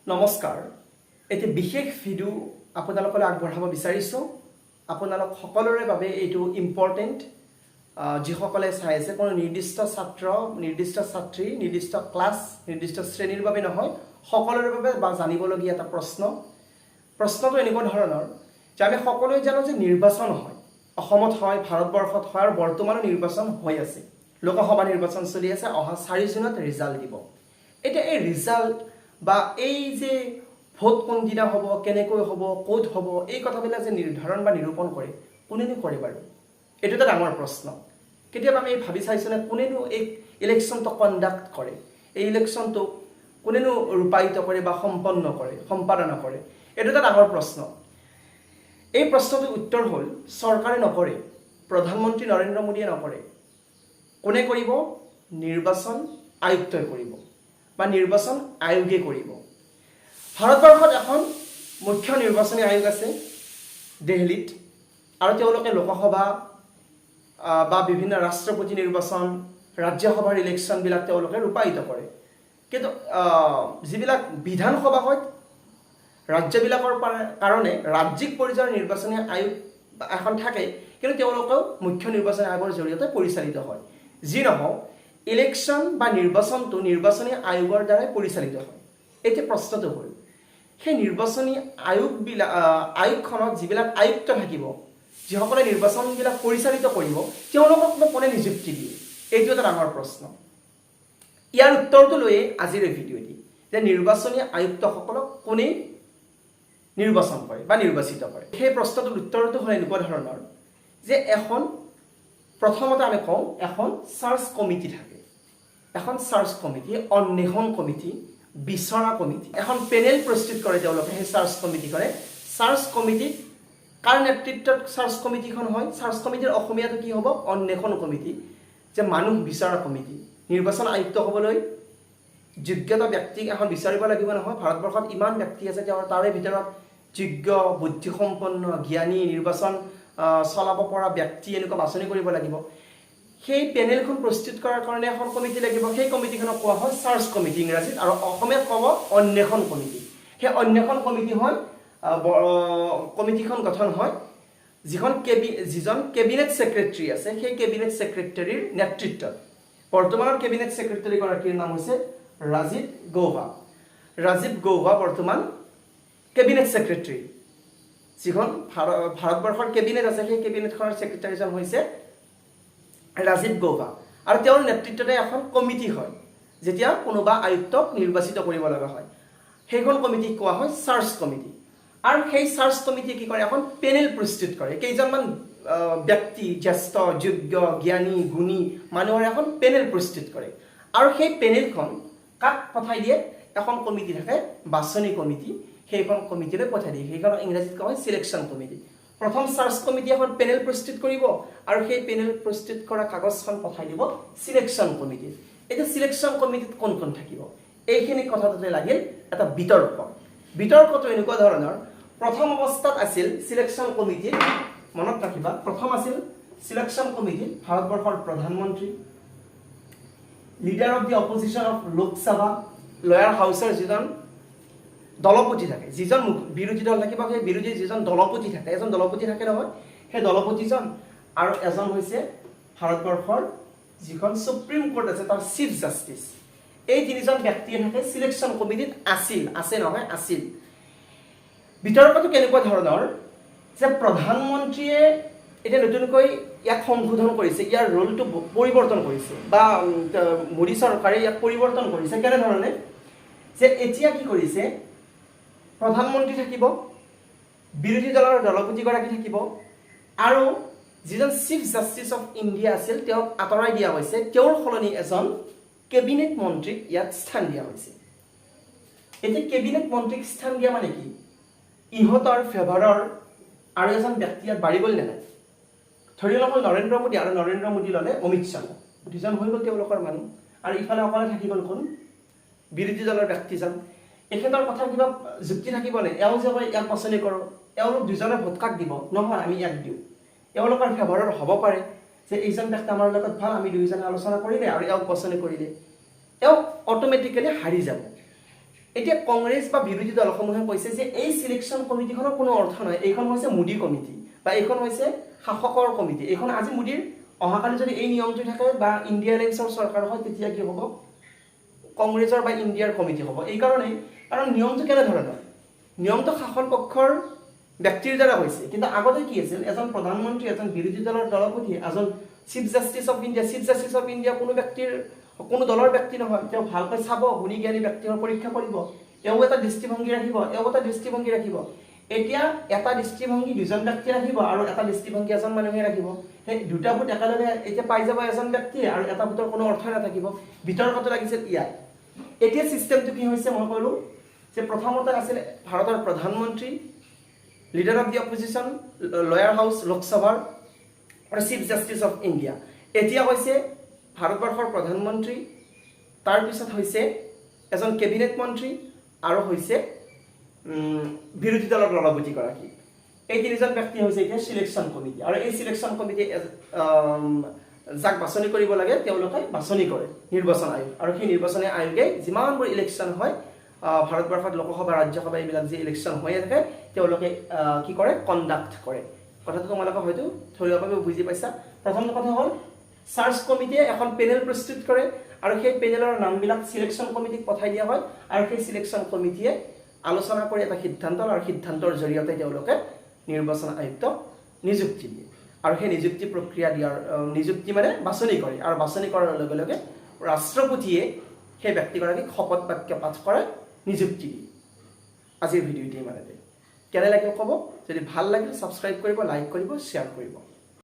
নমস্কাৰ। এটি বিশেষ ভিডিঅ' আপোনালোকলৈ আগবঢ়াব বিচাৰিছোঁ। আপোনালোক সকলোৰে বাবে এইটো ইম্পৰ্টেণ্ট। যিসকলে চাই আছে, কোনো নিৰ্দিষ্ট ছাত্ৰ, নিৰ্দিষ্ট ছাত্ৰী, নিৰ্দিষ্ট ক্লাছ, নিৰ্দিষ্ট শ্ৰেণীৰ বাবে নহয়, সকলোৰে বাবে বা জানিবলগীয়া এটা প্ৰশ্ন। প্ৰশ্নটো এনেকুৱা ধৰণৰ যে আমি সকলোৱে জানো যে নিৰ্বাচন হয়, অসমত হয়, ভাৰতবৰ্ষত হয় আৰু বৰ্তমানো নিৰ্বাচন হৈ আছে। লোকসভা নিৰ্বাচন চলি আছে। অহা 4 জুনত ৰিজাল্ট দিব। এতিয়া এই ৰিজাল্ট বা এই যে ভোট কোনদিনা হ'ব, কেনেকৈ হ'ব, ক'ত হ'ব, এই কথাবিলাক যে নিৰ্ধাৰণ বা নিৰূপণ কৰে, কোনেনো কৰে বাৰু? এইটো এটা ডাঙৰ প্ৰশ্ন। কেতিয়াবা আমি ভাবি চাইছোনে, কোনেনো এই ইলেকশ্যনটো কণ্ডাক্ট কৰে, এই ইলেকশ্যনটো কোনেনো ৰূপায়িত কৰে বা সম্পন্ন কৰে, সম্পাদনা কৰে? এইটো এটা ডাঙৰ প্ৰশ্ন। এই প্ৰশ্নটোৰ উত্তৰ হ'ল, চৰকাৰে নকৰে, প্ৰধানমন্ত্ৰী নৰেন্দ্ৰ মোদীয়ে নকৰে। কোনে কৰিব? নিৰ্বাচন আয়ুক্তই কৰিব বা নিৰ্বাচন আয়োগে কৰিব। ভাৰতবৰ্ষত এখন মুখ্য নিৰ্বাচনী আয়োগ আছে দেহলীত আৰু তেওঁলোকে লোকসভা বা বিভিন্ন ৰাষ্ট্ৰপতি নিৰ্বাচন, ৰাজ্যসভাৰ ইলেকশ্যনবিলাক তেওঁলোকে ৰূপায়িত কৰে। কিন্তু যিবিলাক বিধানসভা হয়, ৰাজ্যবিলাকৰ কাৰণে ৰাজ্যিক পৰ্যায়ৰ নিৰ্বাচনী আয়োগ এখন থাকে, কিন্তু তেওঁলোকেও মুখ্য নিৰ্বাচনী আয়োগৰ জৰিয়তে পৰিচালিত হয়। যি নহওক, ইলেকশ্যন বা নিৰ্বাচনটো নিৰ্বাচনী আয়োগৰ দ্বাৰাই পৰিচালিত হয়। এতিয়া প্ৰশ্নটো হ'ল, সেই নিৰ্বাচনী আয়োগবিলাক, আয়োগখনত যিবিলাক আয়ুক্ত থাকিব, যিসকলে নিৰ্বাচনবিলাক পৰিচালিত কৰিব, তেওঁলোককনো কোনে নিযুক্তি দিয়ে? এইটো এটা ডাঙৰ প্ৰশ্ন। ইয়াৰ উত্তৰটো লৈয়ে আজিৰ এই ভিডিঅ'টি যে নিৰ্বাচনী আয়ুক্তসকলক কোনে নিৰ্বাচন কৰে বা নিৰ্বাচিত কৰে। সেই প্ৰশ্নটোৰ উত্তৰটো হ'ল এনেকুৱা ধৰণৰ যে এখন প্ৰথমতে আমি কওঁ, এখন চাৰ্চ কমিটি থাকে। এখন চাৰ্চ কমিটি, অন্বেষণ কমিটি, বিচৰা কমিটি, এখন পেনেল প্ৰস্তুত কৰে তেওঁলোকে। সেই চাৰ্চ কমিটিখনে, চাৰ্চ কমিটিত কাৰ নেতৃত্বত চাৰ্চ কমিটিখন হয়? চাৰ্চ কমিটিৰ অসমীয়াটো কি হ'ব? অন্বেষণ কমিটি, যে মানুহ বিচৰা কমিটি। নিৰ্বাচন আয়ুক্ত হ'বলৈ যোগ্যতা ব্যক্তিক এখন বিচাৰিব লাগিব নহয়। ভাৰতবৰ্ষত ইমান ব্যক্তি আছে, তেওঁৰ তাৰে ভিতৰত যোগ্য, বুদ্ধিসম্পন্ন, জ্ঞানী, নিৰ্বাচন চলাব পৰা ব্যক্তি এনেকুৱা বাছনি কৰিব লাগিব। সেই পেনেলখন প্ৰস্তুত কৰাৰ কাৰণে এখন কমিটি লাগিব। সেই কমিটিখনক কোৱা হয় চাৰ্চ কমিটি ইংৰাজীত আৰু অসমীয়াত ক'ব অন্বেষণ কমিটি। সেই অন্বেষণ কমিটি হয়, কমিটিখন গঠন হয় যিজন কেবিনেট ছেক্ৰেটাৰী আছে, সেই কেবিনেট ছেক্ৰেটাৰীৰ নেতৃত্বত। বৰ্তমানৰ কেবিনেট ছেক্ৰেটাৰীগৰাকীৰ নাম হৈছে ৰাজীৱ গৌবা। ৰাজীৱ গৌবা বৰ্তমান কেবিনেট ছেক্ৰেটাৰী। যিখন ভাৰতবৰ্ষৰ কেবিনেট আছে, সেই কেবিনেটখনৰ ছেক্ৰেটাৰীজন হৈছে ৰাজীৱ গৌবা আৰু তেওঁৰ নেতৃত্বতে এখন কমিটি হয়। যেতিয়া কোনোবা আয়ুক্তক নিৰ্বাচিত কৰিব লগা হয়, সেইখন কমিটিক কোৱা হয় চাৰ্চ কমিটি। আৰু সেই চাৰ্চ কমিটিয়ে কি কৰে? এখন পেনেল প্ৰস্তুত কৰে। কেইজনমান ব্যক্তি, জ্যেষ্ঠ, যোগ্য, জ্ঞানী, গুণী মানুহৰ এখন পেনেল প্ৰস্তুত কৰে আৰু সেই পেনেলখন কাক পঠাই দিয়ে? এখন কমিটি থাকে, বাছনি কমিটি, সেইখন কমিটিলৈ পঠাই দিয়ে। সেইখনক ইংৰাজীত কোৱা হয় চিলেকশ্যন কমিটি। প্ৰথম চাৰ্চ কমিটি এখন পেনেল প্ৰস্তুত কৰিব আৰু সেই পেনেল প্ৰস্তুত কৰা কাগজখন পঠাই দিব চিলেকশ্যন কমিটিত। এতিয়া চিলেকশ্যন কমিটিত কোন কোন থাকিব, এইখিনি কথাটোতে লাগিল এটা বিতৰ্ক। বিতৰ্কটো এনেকুৱা ধৰণৰ, প্ৰথম অৱস্থাত আছিল চিলেকশ্যন কমিটিত, মনত ৰাখিবা, প্ৰথম আছিল চিলেকশ্যন কমিটিত ভাৰতবৰ্ষৰ প্ৰধানমন্ত্ৰী, leader of the opposition of Lok Sabha, lower হাউচৰ যিজন দলপতি থাকে, যিজন বিৰোধী দল থাকিব, সেই বিৰোধী যিজন দলপতি থাকে, এজন দলপতি থাকে নহয়, সেই দলপতিজন আৰু এজন হৈছে ভাৰতবৰ্ষৰ যিখন সুপ্ৰিম কোৰ্ট আছে, তাৰ চিফ জাষ্টিছ। এই তিনিজন ব্যক্তিয়ে থাকে চিলেকশ্যন কমিটিত। আছিল, আছে নহয়, আছিল। বিতৰ্কটো কেনেকুৱা ধৰণৰ যে প্ৰধানমন্ত্ৰীয়ে এতিয়া নতুনকৈ ইয়াক সংশোধন কৰিছে, ইয়াৰ ৰোলটো পৰিৱৰ্তন কৰিছে বা মোদী চৰকাৰে ইয়াক পৰিৱৰ্তন কৰিছে। কেনেধৰণে যে এতিয়া কি কৰিছে, প্ৰধানমন্ত্ৰী থাকিব, বিৰোধী দলৰ দলপতিগৰাকী থাকিব আৰু যিজন চিফ জাষ্টিছ অফ ইণ্ডিয়া আছিল, তেওঁক আঁতৰাই দিয়া হৈছে। তেওঁৰ সলনি এজন কেবিনেট মন্ত্ৰীক ইয়াত স্থান দিয়া হৈছে। এতিয়া কেবিনেট মন্ত্ৰীক স্থান দিয়া মানে কি? ইহঁতৰ ফেভাৰৰ আৰু এজন ব্যক্তি ইয়াত বাঢ়ি গ'ল নে নাই? ধৰি লওক নৰেন্দ্ৰ মোদী আৰু নৰেন্দ্ৰ মোদী ল'লে অমিত শ্বাহ, দুজন হৈ গ'ল তেওঁলোকৰ মানুহ আৰু ইফালে অকলে থাকি গ'ল কোন? বিৰোধী দলৰ ব্যক্তিজন। এখেতৰ কথাৰ কিবা যুক্তি থাকিবনে? এওঁ যে কয় ইয়াক বাছনি কৰোঁ, এওঁলোক দুজনে ভোট কাক দিব? নহয়, আমি ইয়াক দিওঁ। এওঁলোকৰ ফেভাৰৰ হ'ব পাৰে যে এইজন ব্যক্তি আমাৰ লগত ভাল, আমি দুয়োজনে আলোচনা কৰিলে আৰু এওঁক বাছনি কৰিলে, এওঁ অট'মেটিকেলি হাৰি যাব। এতিয়া কংগ্ৰেছ বা বিৰোধী দলসমূহে কৈছে যে এই চিলেকশ্যন কমিটিখনৰ কোনো অৰ্থ নাই। এইখন হৈছে মোদী কমিটি বা এইখন হৈছে শাসকৰ কমিটি। এইখন আজি মোদীৰ, অহাকালি যদি এই নিয়মটো থাকে বা ইণ্ডিয়া এলায়েন্সৰ চৰকাৰ হয়, তেতিয়া কি হ'ব? কংগ্ৰেছৰ বা ইণ্ডিয়াৰ কমিটি হ'ব। এইকাৰণেই, কাৰণ নিয়মটো কেনেধৰণৰ? নিয়মটো শাসন পক্ষৰ ব্যক্তিৰ দ্বাৰা হৈছে। কিন্তু আগতে কি আছিল? এজন প্ৰধানমন্ত্ৰী, এজন বিৰোধী দলৰ দলপতি, এজন Chief Justice of India। Chief Justice of India কোনো ব্যক্তিৰ, কোনো দলৰ ব্যক্তি নহয়। তেওঁ ভালকৈ চাব, গুণী জ্ঞানী ব্যক্তি পৰীক্ষা কৰিব, এওঁ এটা দৃষ্টিভংগী ৰাখিব, এওঁ এটা দৃষ্টিভংগী ৰাখিব। এতিয়া এটা দৃষ্টিভংগী দুজন ব্যক্তিয়ে ৰাখিব আৰু এটা দৃষ্টিভংগী এজন মানুহে ৰাখিব। সেই দুটা ভোট একেলগে এতিয়া পাই যাব এজন ব্যক্তিয়ে আৰু এটা ভোটৰ কোনো অৰ্থই নাথাকিব। বিতৰ্কটো লাগিছিল ইয়াত। এতিয়া ছিষ্টেমটো কি হৈছে? মই ক'লোঁ যে প্ৰথমতে আছিলে ভাৰতৰ প্ৰধানমন্ত্ৰী, leader of the opposition lower house লোকসভাৰ আৰু চিফ জাষ্টিছ অফ ইণ্ডিয়া। এতিয়া হৈছে ভাৰতবৰ্ষৰ প্ৰধানমন্ত্ৰী, তাৰপিছত হৈছে এজন কেবিনেট মন্ত্ৰী আৰু হৈছে বিৰোধী দলৰ দলপতিগৰাকী। এই তিনিজন ব্যক্তি হৈছে এতিয়া চিলেকশ্যন কমিটি। আৰু এই চিলেকশ্যন কমিটি যাক বাছনি কৰিব লাগে, তেওঁলোকে বাছনি কৰে নিৰ্বাচন আয়োগ। আৰু সেই নিৰ্বাচনী আয়োগে যিমানবোৰ ইলেকশ্যন হয় ভাৰতবৰ্ষত, লোকসভা, ৰাজ্যসভা, এইবিলাক যি ইলেকশ্যন হৈয়ে থাকে, তেওঁলোকে কি কৰে? কণ্ডাক্ট কৰে। কথাটো তোমালোকে হয়তো থলুৱাভাৱে বুজি পাইছা। প্ৰথম কথা হ'ল, চাৰ্চ কমিটিয়ে এখন পেনেল প্ৰস্তুত কৰে আৰু সেই পেনেলৰ নামবিলাক চিলেকশ্যন কমিটিক পঠাই দিয়া হয়। আৰু সেই চিলেকশ্যন কমিটিয়ে আলোচনা কৰি এটা সিদ্ধান্ত লয় আৰু সিদ্ধান্তৰ জৰিয়তে তেওঁলোকে নিৰ্বাচন আয়ুক্তক নিযুক্তি দিয়ে। আৰু সেই নিযুক্তি প্ৰক্ৰিয়া দিয়াৰ নিযুক্তি মানে বাছনি কৰে আৰু বাছনি কৰাৰ লগে লগে ৰাষ্ট্ৰপতিয়ে সেই ব্যক্তিগৰাকীক শপত বাক্য পাঠ কৰাই নিযুক্তি দিয়ে। আজিৰ ভিডিঅ'টি ইমানতে। কেনে লাগিল ক'ব। যদি ভাল লাগিল, ছাবস্ক্ৰাইব কৰিব, লাইক কৰিব, শ্বেয়াৰ কৰিব।